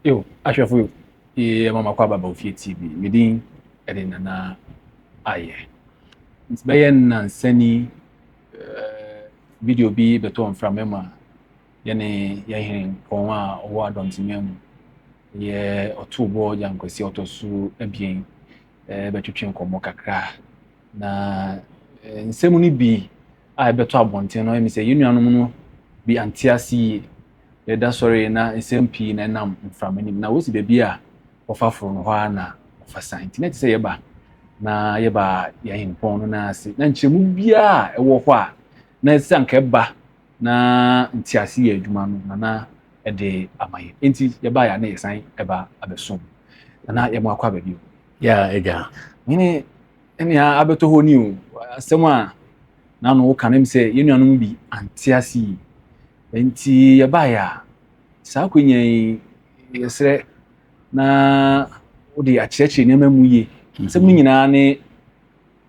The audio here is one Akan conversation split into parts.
Yo, ahwɛfo yɛ mama kɔ aba Ofie TV. Me din ɛde Nana Ayɛ. Nti bɛyɛ nnansa ni video bi bɛtɔ mframa mu a yɛne yɛn hene pɔn a ɔwɔ Adɔntemea mu yɛ Ɔtoobɔ Gyankwasi ɔtɔ so 2 bɛtwetwe nkɔmmɔ kakra. Na nsɛm no bi a ɛbɛtɔ abɔnten no, ɛmi sɛ yɛn nuanom no bi ante ase yie. Yɛda sɔre na nsɛm pii na ɛnam mframa nim. Na wosi baabi a wɔfa foro no hɔ ara na wɔfa san. Nti na ɛte sɛ yɛba na yɛba yɛn hempɔn no nan ase. Na nkyerɛmu biara a ɛwɔ hɔ a na ɛsɛ anka ɛba na ntease yɛ adwuma no nana ɛde ama yɛn. Nti yɛba yɛ a na yɛsan ɛba abɛsom. Nana, yɛmo akɔ aba bio. Ya, agya. Hene, ɛnea abɛtɔ hɔ ni o. Asɛm a n'ano woka no sɛ yɛn nuanom bi ante ase yie. Nti yɛbaeɛ a saa akonnwa yi yɛsrɛ na wode akyerɛkyerɛ nneɛma mu yie. Asɛm no nyinaa ne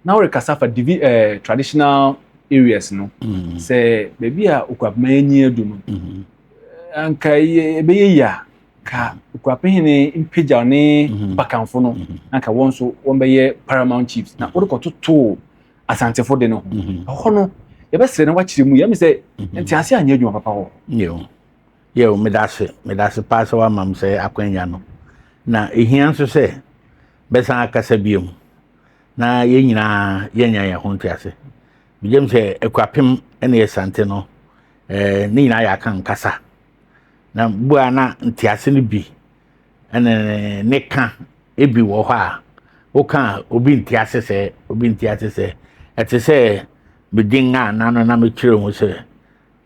na worekasa fa divi traditional areas no sɛ baabi a Okuapema ani adu no, anka ɛbɛyɛ yie a ka Okuapehene mpagya ne bakamfo no, anka wɔn nso wɔn bɛyɛ paramount chiefs, na wode kɔtotoo Asantefo de no ho. Ɛhɔ no yɛbɛsrɛ na wakyerɛ mu yɛmi sɛ ntease anyɛ adwuma papa hɔ. Yo, medase paa sɛ woama m sɛ akwanya no, na ɛhia nso sɛ bɛsan akasa biom na yɛn nyinaa yɛnya yɛn ho ntease. Begyam sɛ Akuapem ne Asante no, ne nyinaa yɛ aka nkasa na bua na ntease no bi ɛne ne ka ebi wɔ hɔ a woka a obi nte ase, sɛ obi nte ase sɛ ɛte sɛ medin a n'ano na mekyerɛ mu sɛ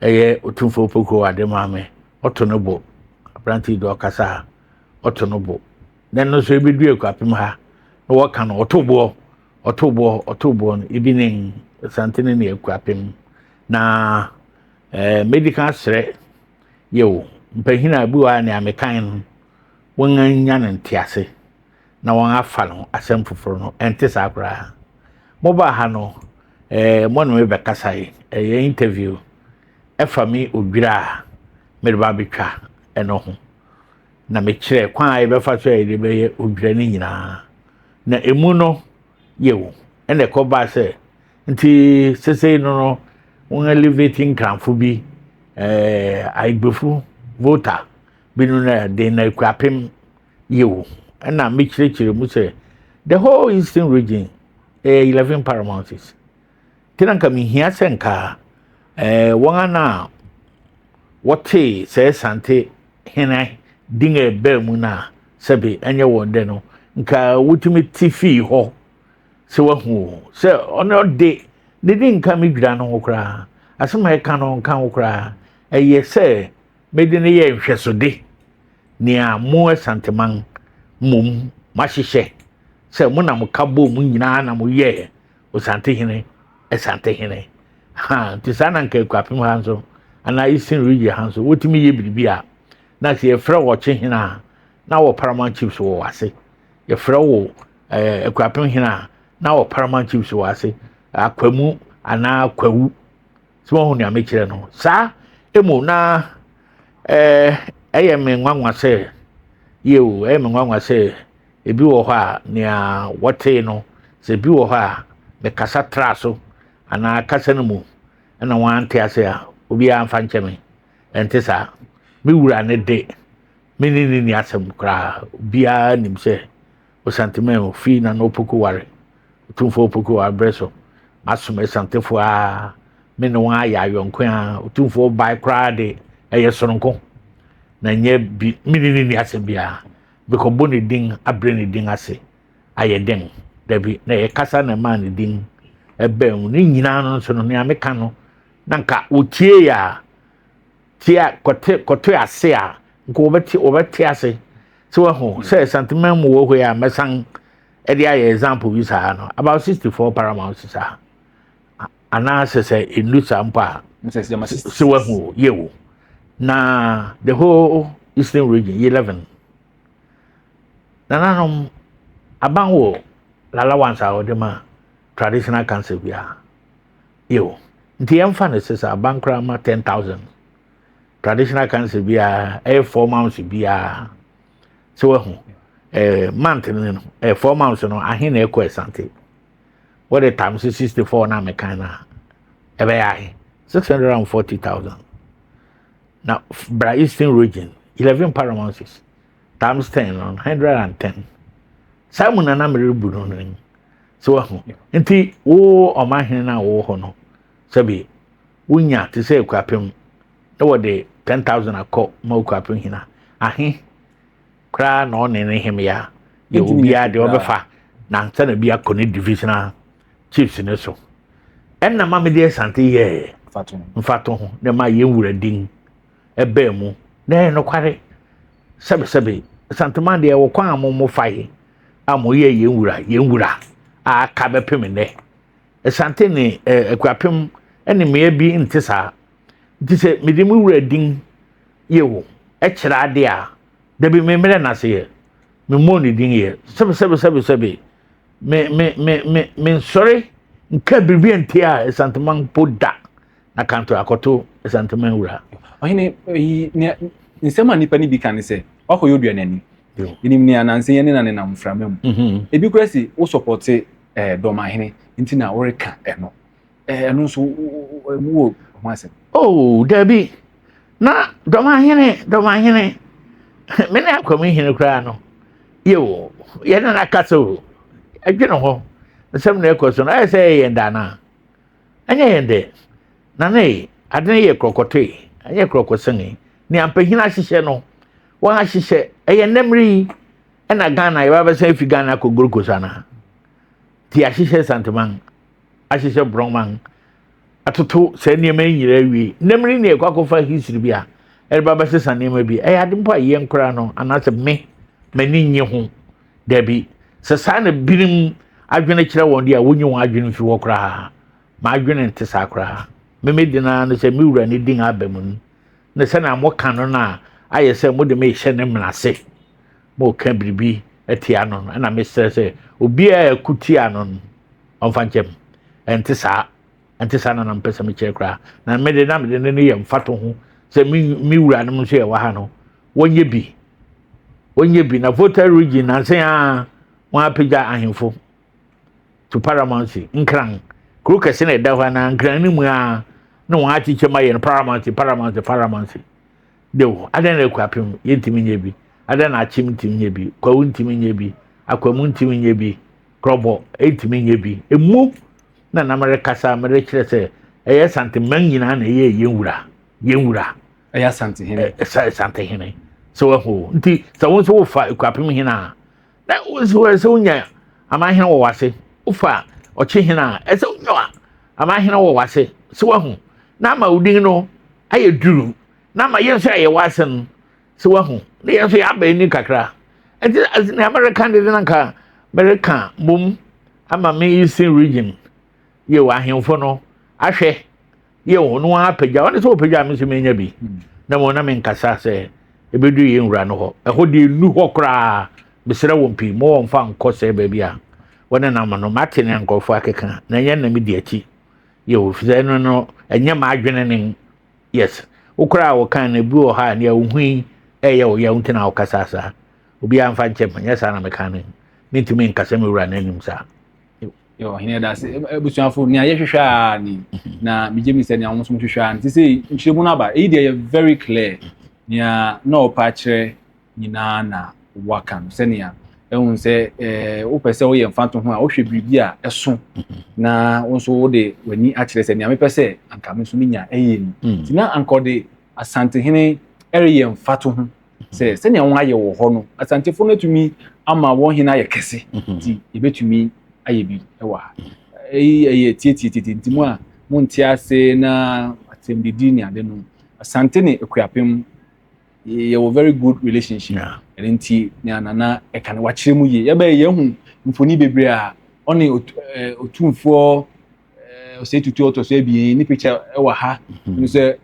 ɛyɛ Otumfoɔ Opoku Ade Maame ɔto no bo aberante yi de ɔkasa a ɔto no bo na ɛno nso ebi Akuapem ha na wɔka no ɔto boɔ, ɔto boɔ, ɔto boɔ no ebi ne Asante ne Akuapem. Na medical srɛ yɛ o mpanyin a bi wɔ a nea mekan no wɔn anya no ntease na wɔn afa no asɛm foforɔ no, ɛnte saa koraa. Mobaa ha no, mo ne me bɛkasa yi, ɛyɛ interview ɛfa me odwira a mede ba abɛtwa ɛno ho, na mekyerɛ kwan a yɛbɛfa so a yɛde bɛyɛ odwira no nyinaa, na emu no yɛ o ɛna ɛkɔbaa sɛ nti sesei no wɔn elevate Nkranfo bi, Ayigbefo, Volta bi no na de na Akuapem yɛ o, ɛna mekyerɛkyerɛ mu sɛ the whole Eastern Region ɛyɛ 11 paramounts, nti na nka mehia sɛ nka wɔn ana a wɔtee sɛ Asante hene din a ɛbaa mu no a sɛbe ɛnyɛ wɔn dɛ no, nka wotumi te fii hɔ sɛ wahu o sɛ ɔno ɔde ne di nka me dwira no ho koraa, asɛm a ɛka no nka ho koraa. Ɛyɛ sɛ mede no yɛ nhwɛsode nea mo Asanteman mmom mahyehyɛ sɛ mo na mo ka bɔ mu nyinaa na mo yɛ Osantehene, Asantehene ha. Nti saa na nka Akuapem ha nso anaa Eastern Region ha nso wotumi yɛ biribi a na sɛ yɛfrɛ wɔ ɔkyehene a na wɔ paramount chiefs wɔ wase, yɛfrɛ wo Akuapem hene a na wɔ paramount chiefs wɔ ase, Akwamu anaa Kwawu sɛ wɔn nea mekyerɛ no saa emu. Na ɛyɛ me nwanwa sɛ yie o, ɛyɛ me nwanwa sɛ ebi wɔ hɔ a nea wɔtee no sɛ ebi wɔ hɔ a mekasa tra so anaa kasa no mu ɛna wɔn ante ase a, obiara mfa nkyɛn me. Ɛnte saa, me wura ne de me ne ni asɛm koraa. Obiara nim sɛ Osanteman ofii na na Opoku Ware, Otumfoɔ Opoku Ware berɛ so masom Asantefoɔ a me ne wɔn ayɛ ayɔnko a Otumfoɔ bae koraa de ɛyɛ soronko na nyɛ bi. Me ne ni asɛm biara mekɔbɔ ne din abrɛ ne din ase ayɛ den dabi, na ɛyɛ kasa na ɛmaa ne din ɛbɛn mu ne nyinaa no nso no nea meka no na nka wotie a tie a kɔte kɔte ase a nka wɔbɛte ase sɛ wahu sɛ Santeman mu wɔ hɔ yi a mɛsan ɛde ayɛ example bi saa no, about 64 paramount saa anaasɛ sɛ enu saa mpo a sɛ wahu yɛ o. Na the whole Eastern Region 11, nananom aban wɔ allowance a wɔde ma traditional council biara yɛ o, nti yɛmfa no sɛ aban koraa ma 10,000 traditional council biara, ɛyɛ 4 months biara. Sɛ wahu month no no 4 months no, ahe na ɛkɔ Asante? Wɔde times 64 na mekan na ɛbɛyɛ ahe? 640,000. Na bra Eastern Region, 11 paramounts times 10 no, 110. Saa mu na na merebu no. Sɛ wahu, nti wo ɔmanhene no a wɔwɔ hɔ no, sɛbi wonya te sɛ Akuapem na wɔde 10,000 akɔ ma Okuapem hena ahe koraa na ɔne ne hemea yɛ obiara deɛ ɔbɛfa na nsa na bi akɔ ne divisional chiefs ne so. Ɛnna ma mede Asante yɛɛ mfato ho na ma yɛn wura din ɛbɛn mu na ɛyɛ nokware. Sɛbesɛbe, Asanteman deɛ, wɔ kwan a mo mo fa yi a mo yɛ yɛn wura, yɛn wura a aka bɛpem nnɛ. Asante ne Akuapem ɛne mmea bi nte saa. Nti sɛ mede mo wura din yɛ wo ɛkyerɛ adeɛ a, dabi, me mmerɛ n'ase yɛ me mmɔ ne din yɛ. Sɛbe sɛbe sɛbe sɛbe, me me me me me nsɔre nka biribi nte a Asanteman mpo da na kanto akɔto Asanteman wura. Ɔhene, yi nea nsɛm a nipa no bi ka ne sɛ wakɔyɛ odua n'ani enim nea nanse yɛn ne na nenam mframa mu. Ebi kura si wo support Dɔmahene nti na wɔreka ɛno. Ɛno nso mu wɔ ho asɛm? Oh, dabi, na Dɔmahene, Dɔmahene, me ne Akwami hene koraa no yɛ o, yɛne no akasa o. Ɛdwene hɔ nsɛm na ɛkɔ so no, ayɛ sɛ ɛyɛ yɛn da anaa ɛnyɛ yɛn dɛ. Na ne ade no yɛ korɔkɔtoe, ɛnyɛ korɔkɔsɛne. Nea mpanyin ahyehyɛ no, wɔn ahyehyɛ ɛyɛ nnɛmere yi ɛna Ghana yɛba bɛsɛn afi Ghana akɔ Gold Coast anaa? Ti ahyehyɛ Santeman, ahyehyɛ Borɔman, atoto saa nneɛma yi nyinaa wie. Nnɛmere ne ɛkɔ akɔfa history bi a ɛreba bɛsesa nneɛma bi. Ɛyɛ ade mpo a yɛn koraa no anaasɛ me m'ani nye ho. Dabi, sɛ saa na binom adwene kyerɛ wɔn deɛ a, wonyi wɔn adwene mfi hɔ koraa. Ma adwene nte saa koraa. Meme de naa no sɛ me wura ne din aba mu no, ne sɛnea moka no a ayɛ sɛ mode me hyɛ ne mmena ase, moka biribi atia no, ɛna mesrɛ sɛ obiara a ɛko tia no no, ɔmfa nkyɛm. Ɛnte saa, ɛnte saa na na mpɛ sɛ mekyerɛ koraa. Na mede na mede ne no yɛ mfato ho sɛ me wura nom nso yɛwɔ ha no, wɔnyɛ bi, wɔnyɛ bi. Na Volta Region nansa a wɔn apagya ahemfo to paramountcy, Nkran kuro kɛse na ɛda hɔ anaa Nkran no mu a na wɔn akyekyɛ ma yɛ no paramountcy, paramountcy, paramountcy de o. Adan na Akuapem yɛntumi nyɛ bi? Adan na Akyem ntumi nyɛ bi? Kwawu ntumi nyɛ bi? Akwamu ntumi nyɛ bi? Krɔbɔ ntumi nyɛ bi? Emu na na merekasa merekyerɛ sɛ ɛyɛ Santeman nyinaa na ɛyɛ yɛn wura, yɛn wura. Ɛyɛ Asantehene. Ɛsɛ Asantehene sɛ wahu. Nti sɛ wo nso wofa Akuapem hene a, na wo nso sɛ wonya amahene wɔ wase. Wofa ɔkye hene a, ɛsɛ wonya amahene wɔ wase sɛ wahu, na ama wo din no ayɛ duru, na ama yɛn nso ayɛ wase no sɛ wahu, na yɛn nso yɛaba ani kakra. Nti nea mereka de na nka mereka mmom ama me Eastern Region yɛ wɔ ahemfo no ahwɛ yɛ wɔn no apagya wɔn sɛ wɔpagya me nso menya bi. Na mo na menkasa sɛ ebedu yɛn wura no hɔ. Ɛhɔ deɛ enu hɔ koraa. Mesrɛ wɔn pii mo wɔn fa nkɔ sɛ baabi a wɔne nam no. Mate ne nkurɔfoɔ akeka na ɛnyɛ na mi di akyi yɛ wɔ fisɛ ɛno no, ɛnyɛ m'adwene ne. Yes, wokora a wɔkan no ebi wɔ hɔ a nea ohu yi ɛyɛ wo yaw nti na wokasa saa. Obiara mfa nkyɛn, nyɛ saa na meka no. Mentumi nkasa me wura n'anim saa. Yɛ ɔhene, ɛda ase. Abusuafo, nea yɛhwehwɛ a ni na megye mi sɛ nea wɔn nso hwehwɛ a nti sɛ nkyerɛmu no aba eyi deɛ yɛ very clear. Nea na ɔpa akyerɛ nyinaa na waka no sɛnea ɛhu sɛ wopɛ sɛ woyɛ mfato ho a, wohwɛ biribi a ɛso na wo nso wode w'ani akyerɛ sɛ nea mepɛ sɛ anka me nso menya ɛyɛ ni. Nti na anka ɔde Asantehene ɛreyɛ mfato ho sɛ sɛnea wɔn ayɛ wɔ hɔ no, Asantefo no atumi ama wɔn hene ayɛ kɛse, nti yɛbɛtumi ayɛ bi wɔ ha. Ɛyi ɛyɛ tietie nti mu a monte ase na atɛmdidi ne ade no. Asante ne Akuapem yɛwɔ very good relationship. Ɛno nti nea Nana ɛka no wakyerɛ mu yie. Yɛbɛyɛ yɛhu mfoni bebree a ɔne Otumfoɔ Ɔsɛ Tutu ɔtɔ so abien ne picture ɛwɔ ha sɛ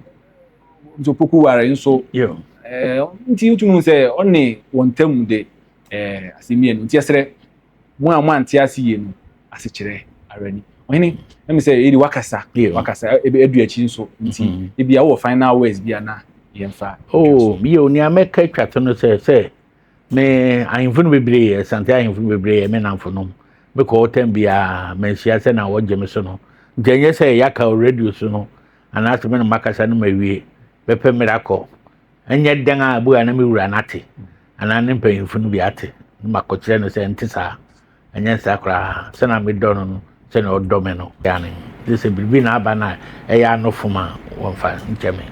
nso Poku Ware nso. Nti wotumi sɛ ɔne wɔn ntam de asɛm mmienu. Nti ɛsrɛ mo a mo ante ase yie no, asekyerɛ ara ni. Ɔhene, ɛmi sɛ ɛdi wakasa wakasa edu akyi nso, nti ebi a wɔ final words bi a na yɛmfa. Oh, bio, nea mɛka atwa to no sɛ Me ahemfo no bebree, Asante ahemfo no bebree yɛ me nnamfonom. Mekɔ hɔ tɛm biara, manhyia sɛ na wɔgye me so no. Nti ɛnyɛ sɛ yɛaka wɔ radio so no, anaasɛ me na makasa no mawie. Bɛpɛ mmerɛ akɔ. Ɛnyɛ dɛn a ebi a na me wura no ate, anaa ne mpanyimfo no bi ate, na makɔkyerɛ no sɛ ɛnte saa. Ɛnyɛ saa koraa. Sɛnea medɔ no no, sɛnea ɔdɔ me no, yɛ ane. Gye sɛ biribi na aba no a ɛyɛ ano fom a, wɔmfa nkyɛ me.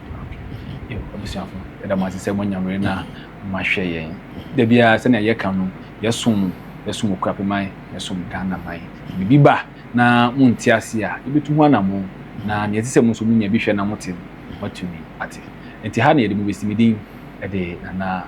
Abusuafo, yɛda mo ase sɛ moanya mmere na moahwɛ yɛn. Da biara sɛnea yɛka no, yɛsom mo, yɛsom Okuapɛ man, yɛsom Ghana man. Biribi ba na monte ase a, yɛbɛtu ho anammɔn, na nea ɛte sɛ mo nso monya bi hwɛ na mote no, moatumi ate. Enti ha na yɛde mo bɛsi. Me din de Nana.